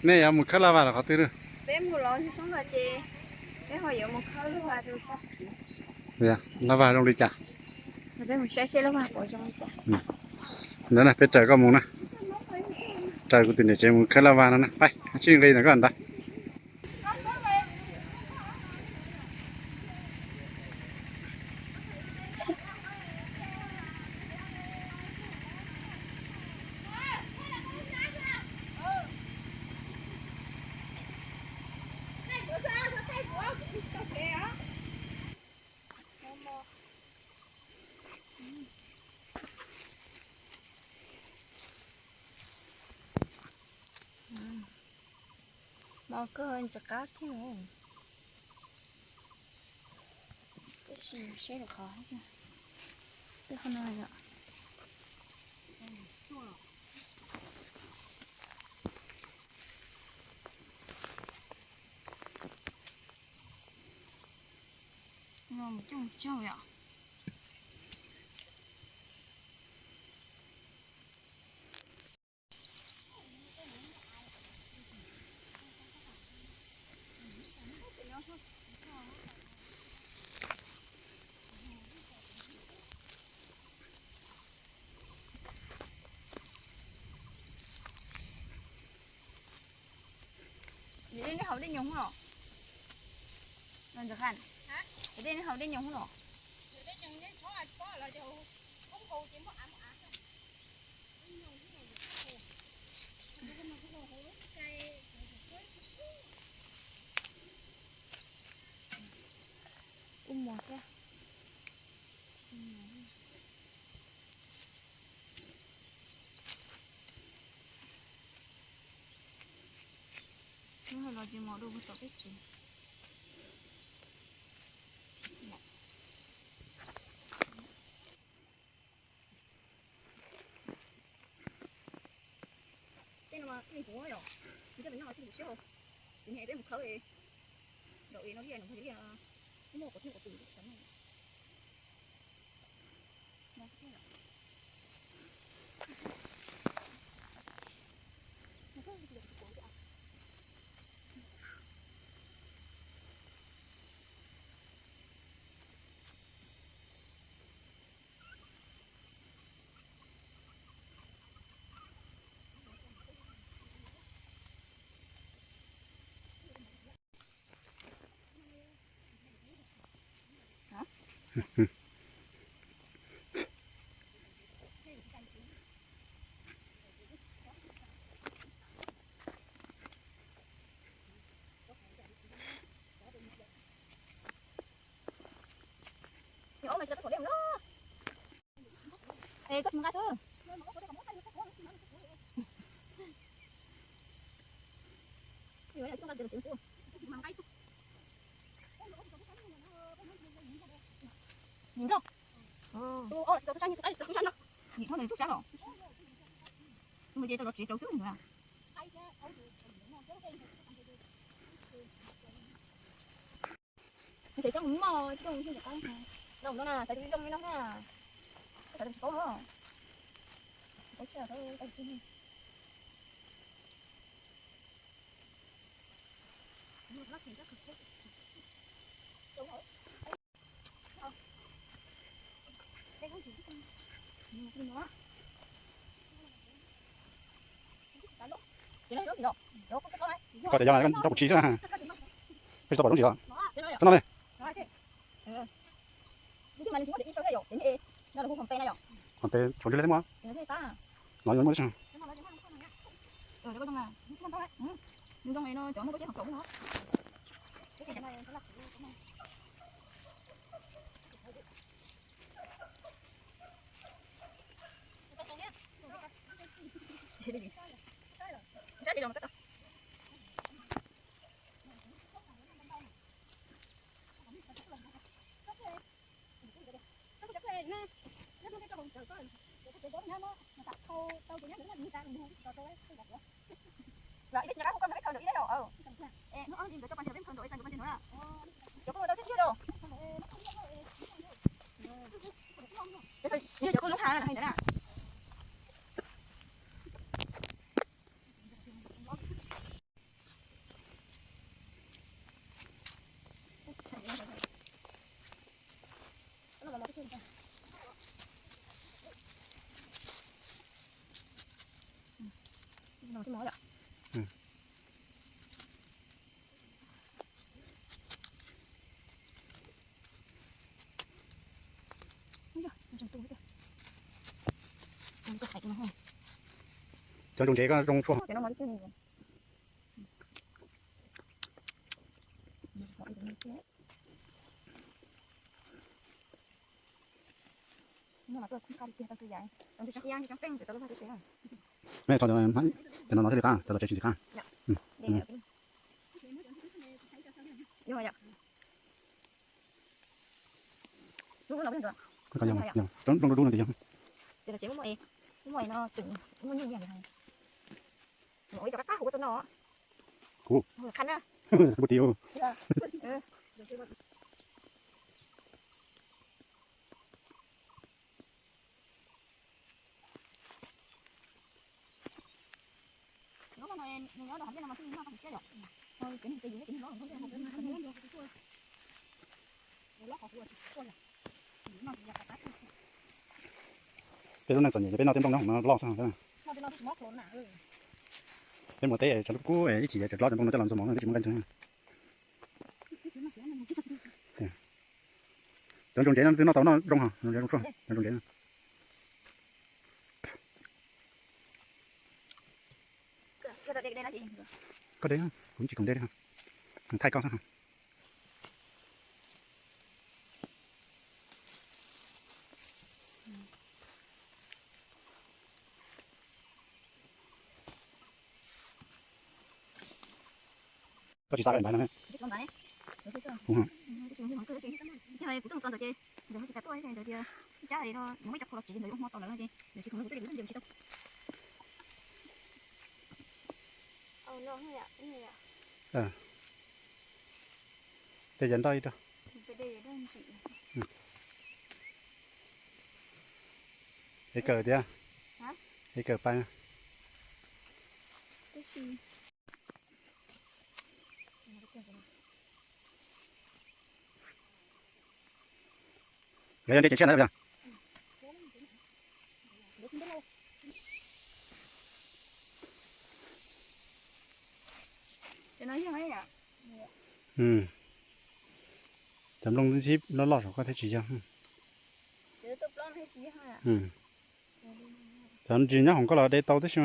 Nej yuav mus khawb laj vag los qhov twg lawm? Peb mus los soob los ces peb ho yuav mus khawb laj vag rau sab tid. Laj vag zoo li cas? Peb mus saib seb laj vag puas zoo li cas. Ntawd na, peb raws koj mus na. Raws kuv tus niam tsev mus khawb laj vag no na. Pais, sib nqis ntawm koj ntawd. Mos kawg ntxim qab kiag. Tab sis seb lawm qhov twb qhov no yom. No mus coob tsaug yom. Yog nej haus dej nyoos los? Ntxawm Khaj, yog nej haus dej nyoos los? Ub mos thiab. Hnub no los tsis mos dua puag tom peb tsev. Tej no mas tij nkuv yom, nws coj pem nyob mas tij nkuv siab hos. Ces niag peb mus khawb, zaum no liaj nws npog liaj, muaj quav thiab quav tus tam no. Es koj tsis mus nqa xwb. Nim nrog. Nim nrog tus sab no. Nim nrog tus sab los. Mus ces tau los tsev rau xwb ntag. Nws tseem coob mus mog, coob mus qab no na, xaiv tus zoo li no na. Xaiv tus tsis paub no. Tsis paub tshiab, tau tsis. Koj tias yog rau kuv tsis xwb na. Peb tsis tau pom zoo tsis yog. Txhob no li. Hom pes tshuav ntswg li thiab mas. No yuav muaj tib. Cov ntses koj zoo tshuaj. Mej tso cov no thiaj li qab, cov no tsis txi qab. Cov nplooj dub dub no tiag. Kuv. Peb lub neej txom nyem ces peb noj tej nplooj nyob hauv no loj xwb. Peb mus teb tshav kub kub ib chim tseem hlob cov nplooj no coj los ntxuag mov no twb tsis muaj nqaij ntxeev. Cov ntses no twb noj tau, noj zoo, cov ntses no. Koj de, kuv tsis khoom de li, thaij koj xwb. Koj tsis xav koj ntaiv no? Tej yav nroj ib rag. Es kawm tiag, es kawm pais. Yog yog nte ces tshiab ntawd yog. Cov nplooj ntxhib loj loj saum koj thiab tsis yog. Cov ntsis nyob hauv koj los de tau tib si.